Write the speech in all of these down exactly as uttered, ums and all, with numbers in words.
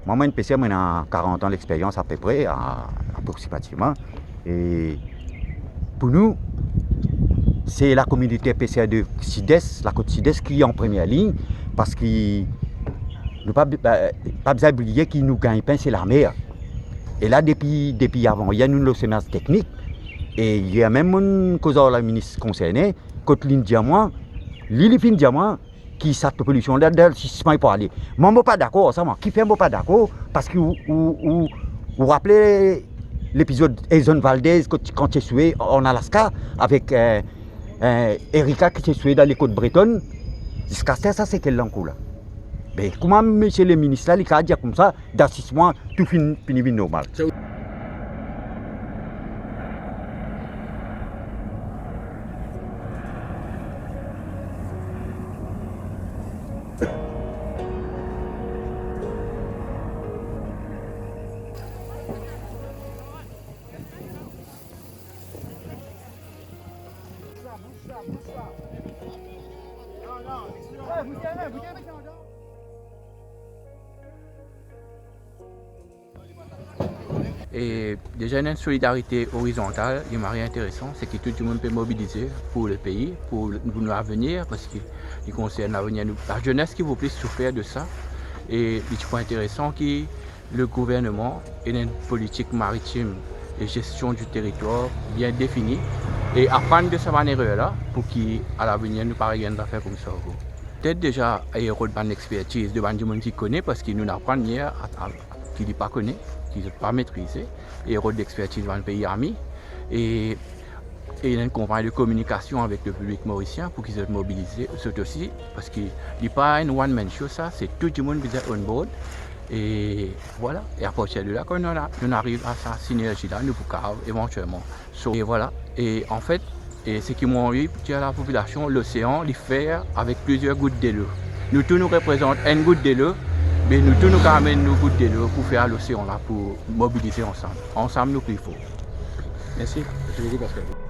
Mwa, mo enn peser, mo ena karant an lexperyans apepre, a, aproksimativman. E pou nou, se lakominote peser de Sides, lakot Sides ki an premie lign, parski nou pa, pa, pa bizin bliye ki nou gagn-pin se lamer. E la, depi, depi avan yer, nou lor semaz teknik. E yer mem, mo'nn koz ar laminis konserne, kot li'nn dir mwa, li, li finn dir mwa, ki sa popilasion la, dan sisman pou ale. Mwa, mo pa dakor ar sa, mwa. Kifer mo pa dakor? Parski ou, ou, ou, ou rapel lepizod Eson Valdez, kot, kan ti swe an Alaska, avek, eh, eh, Erika ki ti swe dan lekot Bretonn, ziska aster sa sekel dan kou la. Be, kouma misie leminis la, li kapav dir koumsa, dan sis mwa, tou finn, fini vinn normal. E deza, ena enn solidarite orizontal, li mari interesan, se ki tou dimoun pe mobilize pou lepei, pou, pou nou lavenir, parski li konsern lavenir nou. Lazenes ki pou plis soufer de sa, e li ti pou interesan ki le gouverneman ena enn politik maritim e zestion di teritwar bien defini, e aprann de sa bann erer la, pou ki alavenir nou pa regagn zafer koumsa ankor. Petet deza, e rod bann expertiz de bann dimoun ki kone, parski nou aprann yer a, a, ki li pa kone, ki zot pa metrize, e rod lexpertiz bann pei ami, e, e ena enn konpagni de kominikasion avek le piblik morisien pou ki zot mobilize zot osi, parski li pa enn one man show sa, se tou dimoun bizin on board, e vwala. E apartir de la, kan nou, nou ariv a sa sinerzi la, nou pou kapav evantielman So, e vwala. E anfet, e seki mo anvi dir lapopilasion, losean, li fer avek plizier gout delo. Nou tou nou reprezant enn gout delo, me nou tou nou kapav amenn nou gout delo pou fer losean la, pou mobilize ansam. Ansam nou pli for. Mersi. Mersi boukou, Pascal.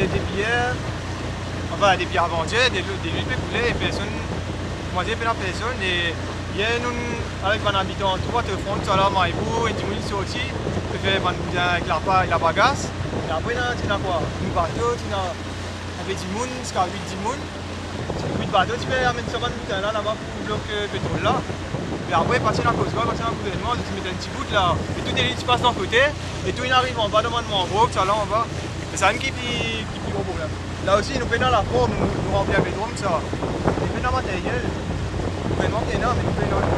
Depi yer, anfin, depi avan-yer, delo, delo pe koule, e personn, kouma dir, pena personn, e yer, nou, avek bann abitan tou, Waterfront, sa la, Maribourg, enn dimoun inn sorti, pe fer bann boudin ek lapa-, lapagas. E apre, la, ti ena kwa? Nou bato, ti ena inpe dimoun, ziska wit dimoun. Wit bato ti pe amenn sa bann boutin la, laba pou blok, eh, petrol la. E apre, pa ti ena koz, pa ti ena gouvernman, zot ti met enn ti bout la. E tou deli ti pas dan kote, e tou inn ariv anba dan bann mangrov, sa la anba. E samem ki pli, ki pli gro problem. La osi, nou pena laform, nou, nou ranpli inpe drom, sa. Nou pena materyel. Gouvernman pena, me nou pena.